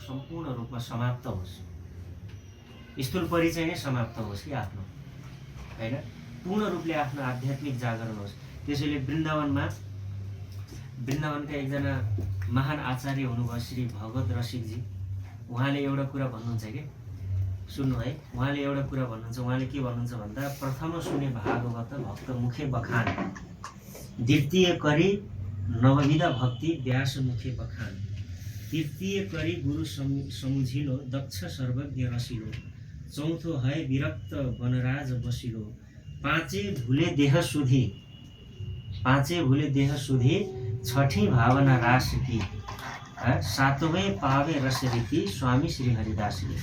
सम्पूर्ण रूपमा समाप्त होस्, स्थूल परिचय नै समाप्त होस् कि आफ्नो, हैन, पूर्ण रूपले आफ्नो आध्यात्मिक जागरण होस्। त्यसैले वृन्दावनका एकजना महान आचार्य हुनुभयो श्री भगवत रसिकजी। उहाँले एउटा कुरा भन्नुहुन्छ कि सुन्नु है, उहाँले एउटा कुरा भन्नुहुन्छ। उहाँले के भन्नुहुन्छ भन्दा, प्रथम सुने भागवत भक्त मुखे बखान, द्वितीय करी नवविध भक्ति व्यास मुखे बखान, तृतीय करी गुरु समुझिलो दक्ष सर्वज्ञ रसिलो, चौथो है विरक्त वनराज बसिलो, पाँचे भूले देह सुधी छठी भावना रास की, सातवें पावे रस रीति स्वामी श्री हरिदासले।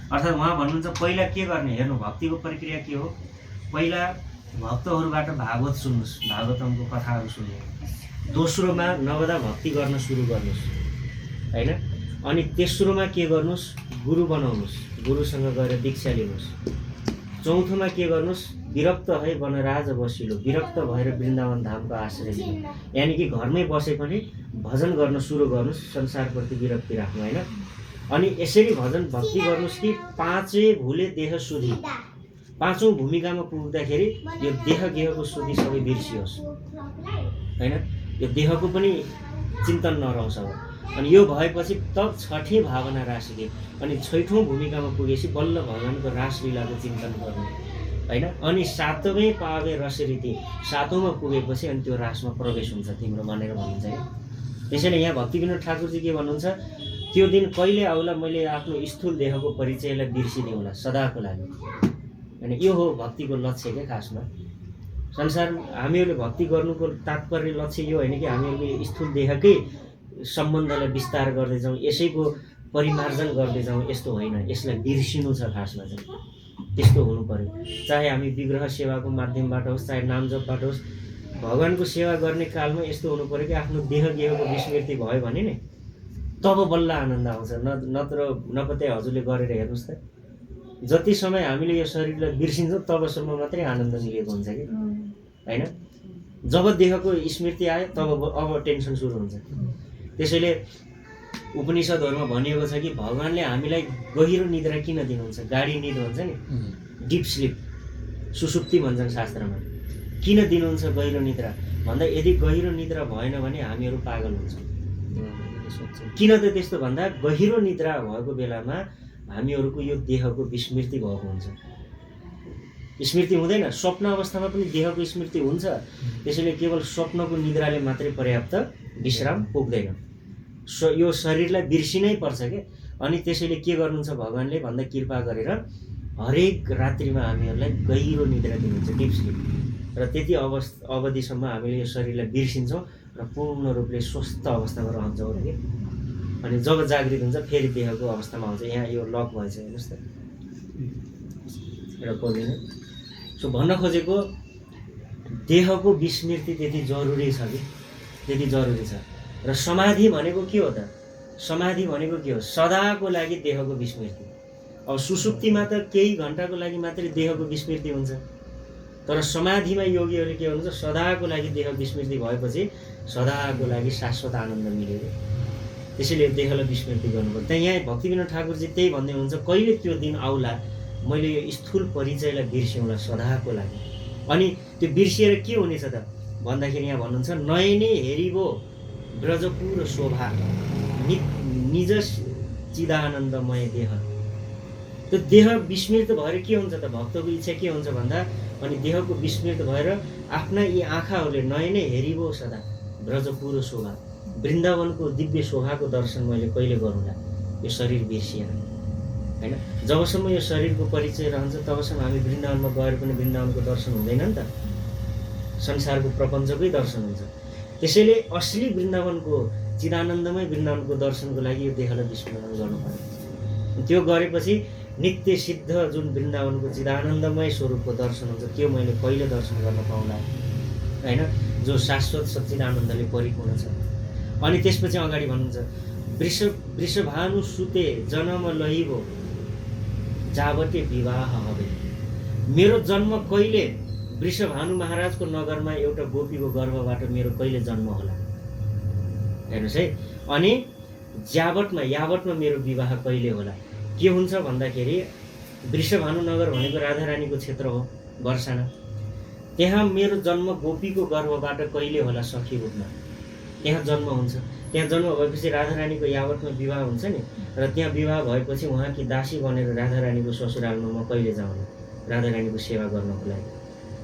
अर्थात् उहाँ भन्नुहुन्छ पहिला के गर्ने, हेर्नु भक्तिको प्रक्रिया के हो। पहिला भक्तहरूबाट भागवत सुन्नुहोस्, भागवतमको कथाहरू सुन्नु। दोस्रोमा नवदा भक्ति गर्न सुरु गर्नुहोस्, हैन। अनि तेस्रोमा के गर्नुहोस्, गुरु बनाउनुहोस्, गुरुसँग गएर दीक्षा लिनुहोस्। चौथोमा के गर्नुहोस्, विरक्त है वनराज बसिलो, विरक्त भएर वृन्दावन धामको आश्रय लिनु। यानि कि घरमै बसे पनि भजन गर्न सुरु गर्नुहोस्, संसारप्रति विरक्ति राख्नु, हैन। अनि यसरी भजन भक्ति गर्नुहोस् कि पाँचे भूले देह सुधी, पाँचौँ भूमिकामा पुग्दाखेरि यो देह गेहको सुधी सबै बिर्सियोस्, हैन। यो देहको पनि चिन्तन नरहोस् अब। अनि यो भएपछि तब छठी भावना रासले, अनि छैठौँ भूमिकामा पुगेपछि बल्ल भगवानको रासलीलाको चिन्तन गर्नु, हैन। अनि सातौँ पावे रस रीति, सातौँमा पुगेपछि अनि त्यो रासमा प्रवेश हुन्छ तिम्रो भनेर भन्नुहुन्छ है। त्यसैले यहाँ भक्तिविनोद ठाकुरजी के भन्नुहुन्छ, त्यो दिन कहिले आउला मैले आफ्नो स्थूल देहको परिचयलाई बिर्सिदिउँला सदाको लागि। अनि यो हो भक्तिको लक्ष्य क्या खासमा। संसार हामीहरूले भक्ति गर्नुको तात्पर्य लक्ष्य यो होइन कि हामीहरूले स्थूल देहकै सम्बन्धलाई विस्तार गर्दै जाउँ, यसैको परिमार्जन गर्दै जाउँ, यस्तो होइन। यसलाई बिर्सिनु छ खासमा चाहिँ, त्यस्तो हुनु पर्यो। चाहे हामी विग्रह सेवाको माध्यमबाट होस्, चाहे नाम जपबाट होस्, भगवानको सेवा गर्ने कालमा यस्तो हुनु पर्यो कि आफ्नो देह गेहको विस्मृति भयो भने नि तब बल्ल आनन्द आउँछ। नत्र नपत्याइ हजुरले गरेर हेर्नुहोस् त, जति समय हामीले यो शरीरलाई बिर्सिन्छौँ तबसम्म मात्रै आनन्द मिलेको हुन्छ कि, हैन। जब देहको स्मृति आयो तब अब टेन्सन सुरु हुन्छ। त्यसैले उपनिषदहरूमा भनिएको छ कि भगवानले हामीलाई गहिरो निद्रा किन दिनुहुन्छ, गाडी निद भन्छ नि, डिप स्लिप, सुसुप्ति भन्छन् शास्त्रमा। किन दिनुहुन्छ गहिरो निद्रा भन्दा, यदि गहिरो निद्रा भएन भने हामीहरू पागल हुन्छौँ। किन त त्यस्तो भन्दा, गहिरो निद्रा भएको बेलामा हामीहरूको यो देहको विस्मृति भएको हुन्छ। स्मृति हुँदैन, स्वप्न अवस्थामा पनि देहको स्मृति हुन्छ। त्यसैले केवल स्वप्नको निद्राले मात्रै पर्याप्त विश्राम पुग्दैन, यो शरीरलाई बिर्सिनै पर्छ क्या। अनि त्यसैले के गर्नुहुन्छ भगवानले भन्दा, कृपा गरेर हरेक रात्रिमा हामीहरूलाई गहिरो निद्रा दिनुहुन्छ, डिप स्लिप। र त्यति अवधिसम्म हामीले यो शरीरलाई बिर्सिन्छौँ र पूर्ण रूपले स्वस्थ अवस्थामा रहन्छौँ कि। अनि जब जागृत हुन्छ फेरि देहको अवस्थामा आउँछ। यहाँ यो लक भएछ हेर्नुहोस् त, एउटा खोल्दैन। सो भन्न खोजेको देहको विस्मृति त्यति जरुरी छ कि, त्यति जरुरी छ। र समाधि भनेको के हो त, समाधि भनेको के हो, सदाको लागि देहको विस्मृति। अब सुसुप्तिमा त केही घन्टाको लागि मात्रै देहको विस्मृति हुन्छ, तर समाधिमा योगीहरूले के भन्नुहुन्छ, सदाको लागि देह विस्मृति भएपछि सदाको लागि शाश्वत आनन्द मिलेको। त्यसैले देहलाई विस्मृति गर्नुपर्छ। त्यहाँ यहाँ भक्तिविनोद ठाकुरजी त्यही भन्दै हुनुहुन्छ, कहिले त्यो दिन आउला मैले यो स्थूल परिचयलाई बिर्स्यौँला सदाको लागि। अनि त्यो बिर्सिएर के हुनेछ त भन्दाखेरि यहाँ भन्नुहुन्छ, नयने हेरिबो ब्रजपुर शोभा निज चिदानन्दमय देह। त्यो देह विस्मृत भएर के हुन्छ त, भक्तको इच्छा के हुन्छ भन्दा, अनि देहको विस्मृत भएर आफ्ना यी आँखाहरूले नयनै हेरिबो सदा ब्रजपुर शोभा, वृन्दावनको दिव्य शोभाको दर्शन मैले कहिले गरौँला यो शरीर बिर्सिएर, हैन। जबसम्म यो शरीरको परिचय रहन्छ तबसम्म हामी वृन्दावनमा गएर पनि वृन्दावनको दर्शन हुँदैन नि त, संसारको प्रपञ्चकै दर्शन हुन्छ। त्यसैले असली वृन्दावनको चिदानन्दमय वृन्दावनको दर्शनको लागि यो देहलाई विस्मरण गर्नु पर्यो। त्यो गरेपछि नित्य सिद्ध जुन वृन्दावनको चिदानन्दमय स्वरूपको दर्शन हुन्छ त्यो मैले कहिले दर्शन गर्न पाउँला, हैन, जो शाश्वत सच्चिदानन्दले परिपूर्ण छ। अनि त्यसपछि अगाडि भन्नुहुन्छ, वृषभानु सुते जन्म लहिबो जावटे विवाह हवे। मेरो जन्म कहिले वृषभानु महाराजको नगरमा एउटा गोपीको गर्भबाट मेरो कहिले जन्म होला, हेर्नुहोस् है। अनि यावतमा मेरो विवाह कहिले होला। के हुन्छ भन्दाखेरि वृषभानुनगर भनेको राधारानीको क्षेत्र हो, बर्साना। त्यहाँ मेरो जन्म गोपीको गर्भबाट कहिले होला सखी रूपमा, त्यहाँ जन्म हुन्छ। त्यहाँ जन्म भएपछि राधारानीको यावतमा विवाह हुन्छ नि, र त्यहाँ विवाह भएपछि उहाँकी दासी बनेर राधारानीको ससुरालमा म कहिले जाउँ राधारानीको सेवा गर्नको लागि।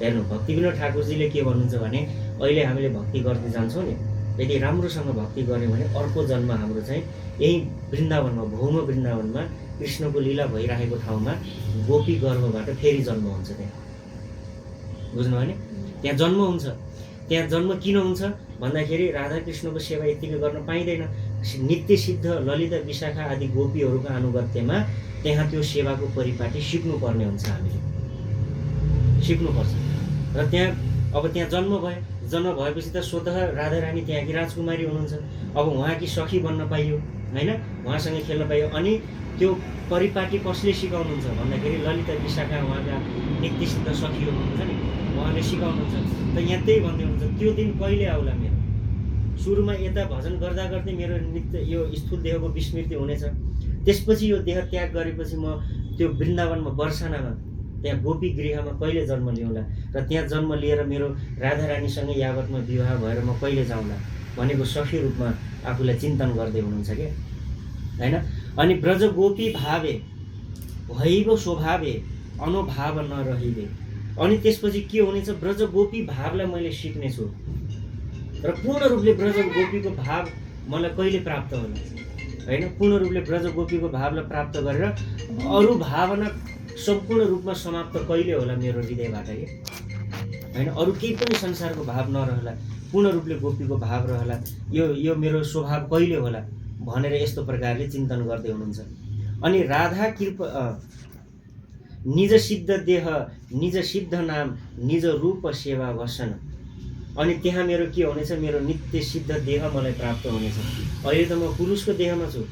हेर्नु, भक्तिविनोद ठाकुरजीले के भन्नुहुन्छ भने अहिले हामीले भक्ति गर्दै जान्छौँ नि, यदि राम्रोसँग भक्ति गऱ्यौँ भने अर्को जन्म हाम्रो चाहिँ यही वृन्दावनमा, भौम वृन्दावनमा कृष्णको लीला भइरहेको ठाउँमा गोपी गर्भबाट फेरि जन्म हुन्छ। त्यहाँ बुझ्नु भने त्यहाँ जन्म हुन्छ। त्यहाँ जन्म किन हुन्छ भन्दाखेरि राधा कृष्णको सेवा यतिकै गर्न पाइँदैन। नित्य सिद्ध ललिता विशाखा आदि गोपीहरूको आनुगत्यमा त्यहाँ त्यो सेवाको परिपाटी सिक्नुपर्ने हुन्छ, हामीले सिक्नुपर्छ। र त्यहाँ जन्म भयो। जन्म भएपछि त स्वतः राधारानी त्यहाँकी राजकुमारी हुनुहुन्छ। अब उहाँकी सखी बन्न पाइयो होइन, उहाँसँग खेल्न पाइयो। अनि त्यो परिपाटी कसले सिकाउनुहुन्छ भन्दाखेरि ललिता विशाखा उहाँका नित्य सिद्ध सखीहरू हुनुहुन्छ नि, उहाँले सिकाउनुहुन्छ। त यहाँ त्यही भन्दै हुनुहुन्छ त्यो दिन कहिले आउला मेरो। सुरुमा यता भजन गर्दा गर्दै मेरो नित्य यो स्थूल देहको विस्मृति हुनेछ। त्यसपछि यो देह त्याग गरेपछि म त्यो वृन्दावनमा बर्सानामा त्यहाँ गोपी गृहमा कहिले जन्म लिउँला, र त्यहाँ जन्म लिएर मेरो राधारानीसँग यावतमा विवाह भएर म कहिले जाउँला भनेको सखी रूपमा आफूलाई चिन्तन गर्दै हुनुहुन्छ क्या होइन। अनि ब्रज गोपी भावे भैव स्वभावे अनुभाव नरहिबे। अनि त्यसपछि के हुनेछ, ब्रज गोपी भावलाई मैले सिक्नेछु र पूर्ण रूपले ब्रज गोपीको भाव मलाई कहिले प्राप्त होला होइन। पूर्ण रूपले ब्रज गोपीको भावलाई प्राप्त गरेर अरू भावना सम्पूर्ण रूपमा समाप्त कहिले होला मेरो हृदयबाट के होइन। अरू केही पनि संसारको भाव नरहला, पूर्ण रूपले गोपीको भाव रहला। यो मेरो स्वभाव कहिले होला भनेर यस्तो प्रकारले चिन्तन गर्दै हुनुहुन्छ। अनि राधा कृपा निज सिद्ध देह निज सिद्ध नाम निज रूप सेवा वसन। अनि त्यहाँ मेरो के हुनेछ, मेरो नित्य सिद्ध देह मलाई प्राप्त हुनेछ। अहिले त म पुरुषको देहमा छु,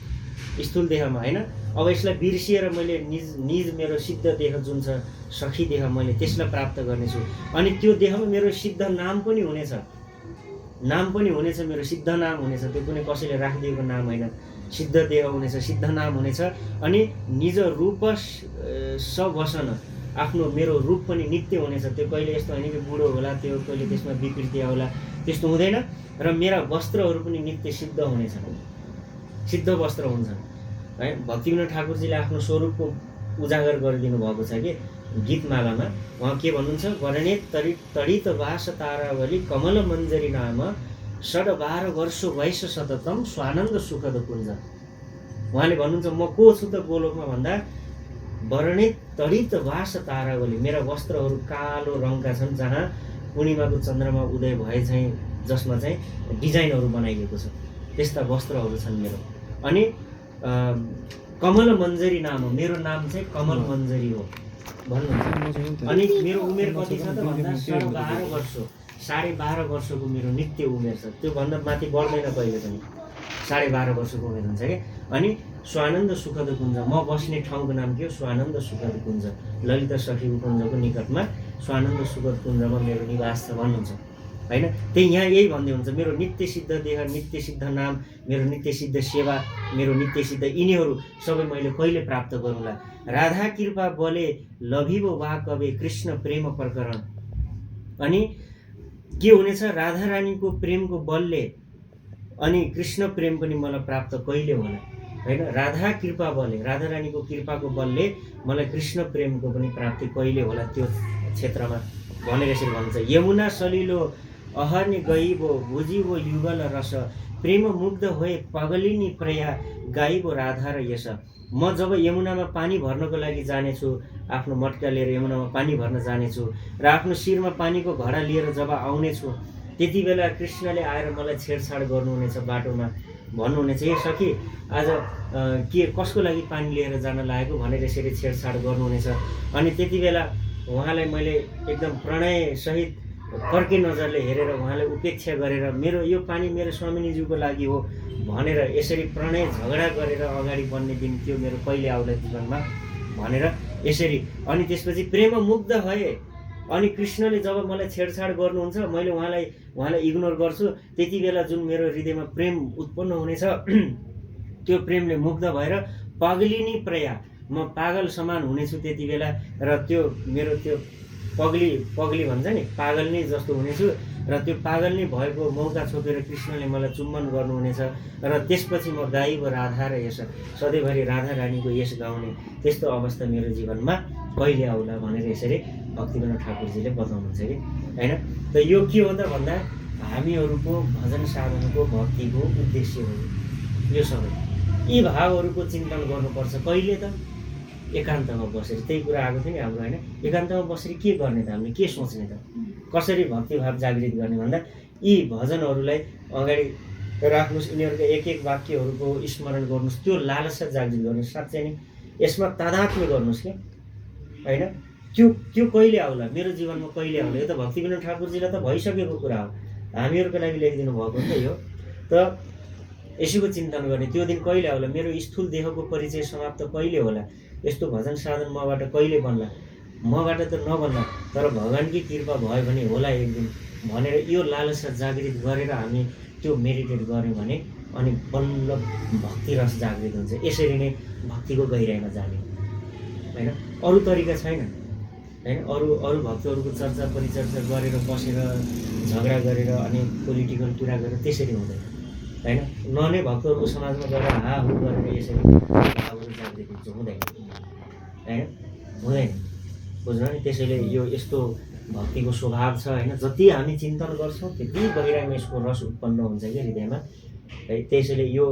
स्थूल देहमा होइन। अब यसलाई बिर्सिएर मैले निज मेरो सिद्ध देह जुन छ सखी देह, मैले त्यसलाई प्राप्त गर्नेछु। अनि त्यो देहमा मेरो सिद्ध नाम पनि हुनेछ, मेरो सिद्ध नाम हुनेछ। त्यो कुनै कसैले राखिदिएको नाम होइन, सिद्ध देह हुनेछ, सिद्ध नाम हुनेछ। अनि निज रूप सवसन, आफ्नो मेरो रूप पनि नित्य हुनेछ। त्यो कहिले यस्तो होइन कि बुढो होला, त्यो कहिले त्यसमा विकृति आउला, त्यस्तो हुँदैन। र मेरा वस्त्रहरू पनि नित्य सिद्ध हुनेछन्, सिद्ध वस्त्र हुन्छन् है। भक्तिविनोद ठाकुरजीले आफ्नो स्वरूपको उजागर गरिदिनु भएको छ कि गीतमालामा। उहाँ के भन्नुहुन्छ, वर्णे तडित वास तारावली कमल मञ्जरी नाम 12.5 वर्ष वयस सततम स्वानन्द सुखद कुञ्ज। उहाँले भन्नुहुन्छ म को छु त गोलोकमा भन्दा वर्णे तडित वास तारावली, मेरा वस्त्रहरू कालो रङका छन्, जहाँ पूर्णिमाको चन्द्रमा उदय भए चाहिँ जसमा चाहिँ डिजाइनहरू बनाइएको छ, त्यस्ता वस्त्रहरू छन् मेरो। अनि कमल मञ्जरी नाम हो, मेरो नाम चाहिँ कमल मञ्जरी हो भन्नुहुन्छ। अनि मेरो उमेर कति छ त भन्दा 12.5 वर्ष, 12.5 वर्षको मेरो नित्य उमेर छ। त्योभन्दा माथि बढ्दैन कहिले पनि, 12.5 वर्षको उमेर हुन्छ क्या। अनि स्वानन्द सुखद कुञ्ज, म बस्ने ठाउँको नाम के हो, स्वानन्द सुखद कुञ्ज। ललिता सखी कुञ्जको निकटमा स्वानन्द सुखद कुञ्जमा मेरो निवास छ भन्नुहुन्छ होइन। त्यही यहाँ यही भन्दै हुन्छ, मेरो नित्य सिद्ध देह, नित्य सिद्ध नाम, मेरो नित्य सिद्ध सेवा, मेरो नित्य सिद्ध यिनीहरू सबै मैले कहिले प्राप्त गरौँला। राधा कृपा बले लभिबो वा कवे कृष्ण प्रेम प्रकरण। अनि के हुनेछ, राधा रानीको प्रेमको बलले अनि कृष्ण प्रेम पनि मलाई प्राप्त कहिले होला होइन। राधा कृपा बले, राधा रानीको कृपाको बलले मलाई कृष्ण प्रेमको पनि प्राप्ति कहिले होला त्यो क्षेत्रमा भनेर यसरी भन्नुहुन्छ। यमुना सलिलो अहर्ने गइबो बुझिबो युगल रस प्रेम मुग्ध होए पगलिनी प्रया गाइबो राधा र यश। म जब यमुनामा पानी भर्नको लागि जानेछु, आफ्नो मटका लिएर यमुनामा पानी भर्न जानेछु र आफ्नो शिरमा पानीको घडा लिएर जब आउनेछु, त्यति बेला कृष्णले आएर मलाई छेडछाड गर्नुहुनेछ, बाटोमा भन्नुहुनेछ ए सखी आज के कसको लागि पानी लिएर जान लागेको भनेर यसरी छेडछाड गर्नुहुनेछ। अनि त्यति बेला उहाँलाई मैले एकदम प्रणयसहित कर्के नजरले हेरेर उहाँलाई उपेक्षा गरेर मेरो यो पानी मेरो स्वामिनीज्यूको लागि हो भनेर यसरी प्रणय झगडा गरेर अगाडि बढ्ने दिन त्यो मेरो कहिले आउला जीवनमा भनेर यसरी। अनि त्यसपछि प्रेम मुग्ध भए, अनि कृष्णले जब मलाई छेडछाड गर्नुहुन्छ, मैले उहाँलाई इग्नोर गर्छु, त्यति बेला जुन मेरो हृदयमा प्रेम उत्पन्न हुनेछ त्यो प्रेमले मुग्ध भएर पग्लिने प्रया म पागल समान हुनेछु त्यति बेला र त्यो मेरो त्यो पग्ली भन्छ नि पागल नै जस्तो हुनेछु र त्यो पागल नै भएको मौका छोपेर कृष्णले मलाई चुम्बन गर्नुहुनेछ र त्यसपछि म गाइब राधा र यस सधैँभरि राधा रानीको यस गाउने त्यस्तो अवस्था मेरो जीवनमा कहिले आउला भनेर यसरी भक्तिविनोद ठाकुरजीले बताउनुहुन्छ कि होइन। त यो के हो त भन्दा हामीहरूको भजन साधनको भक्तिको उद्देश्य हो यो सबै। यी भावहरूको चिन्तन गर्नुपर्छ कहिले त एकान्तमा बसेर। त्यही कुरा आएको थियो नि हाम्रो होइन, एकान्तमा बसेर के गर्ने त हामीले, के सोच्ने त, कसरी भक्तिभाव जागृत गर्ने भन्दा यी भजनहरूलाई अगाडि राख्नुहोस्, यिनीहरूको एक एक वाक्यहरूको स्मरण गर्नुहोस्, त्यो लालसा जागृत गर्नुहोस्। साँच्चै नै यसमा तादात्म्य गर्नुहोस् कि होइन। त्यो कहिले आउला मेरो जीवनमा, कहिले आउला, यो त भक्तिविनोद ठाकुरजीलाई त भइसकेको कुरा हो, हामीहरूको लागि लेखिदिनु भएको त यो। त यसैको चिन्तन गर्ने त्यो दिन कहिले आउला, मेरो स्थूल देहको परिचय समाप्त कहिले होला, यस्तो भजन साधन मबाट कहिले बन्ला, मबाट त नबन्ला तर भगवान्कै कृपा भयो भने होला एक दिन भनेर यो लालसा जागृत गरेर हामी त्यो मेडिटेट गऱ्यौँ भने अनि बल्ल भक्ति रस जागृत हुन्छ। यसरी नै भक्तिको गहिराइमा जाने होइन, अरू तरिका छैन होइन। अरू भक्तहरूको चर्चा परिचर्चा गरेर बसेर झगडा गरेर अनि पोलिटिकल कुरा गरेर त्यसरी हुँदैन होइन। नै भक्तहरूको समाजमा गएर हाहु गरेर यसरी भावहरू जागृत हुन्छ, हुँदैन होइन, हुँदैन, बुझ्नु नि। त्यसैले यो यस्तो भक्तिको स्वभाव छ होइन, जति हामी चिन्तन गर्छौँ त्यति गहिराइमा यसको रस उत्पन्न हुन्छ कि हृदयमा है। त्यसैले यो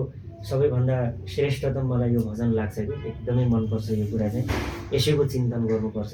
सबैभन्दा श्रेष्ठ त मलाई यो भजन लाग्छ कि एकदमै मनपर्छ यो कुरा चाहिँ, यसैको चिन्तन गर्नुपर्छ।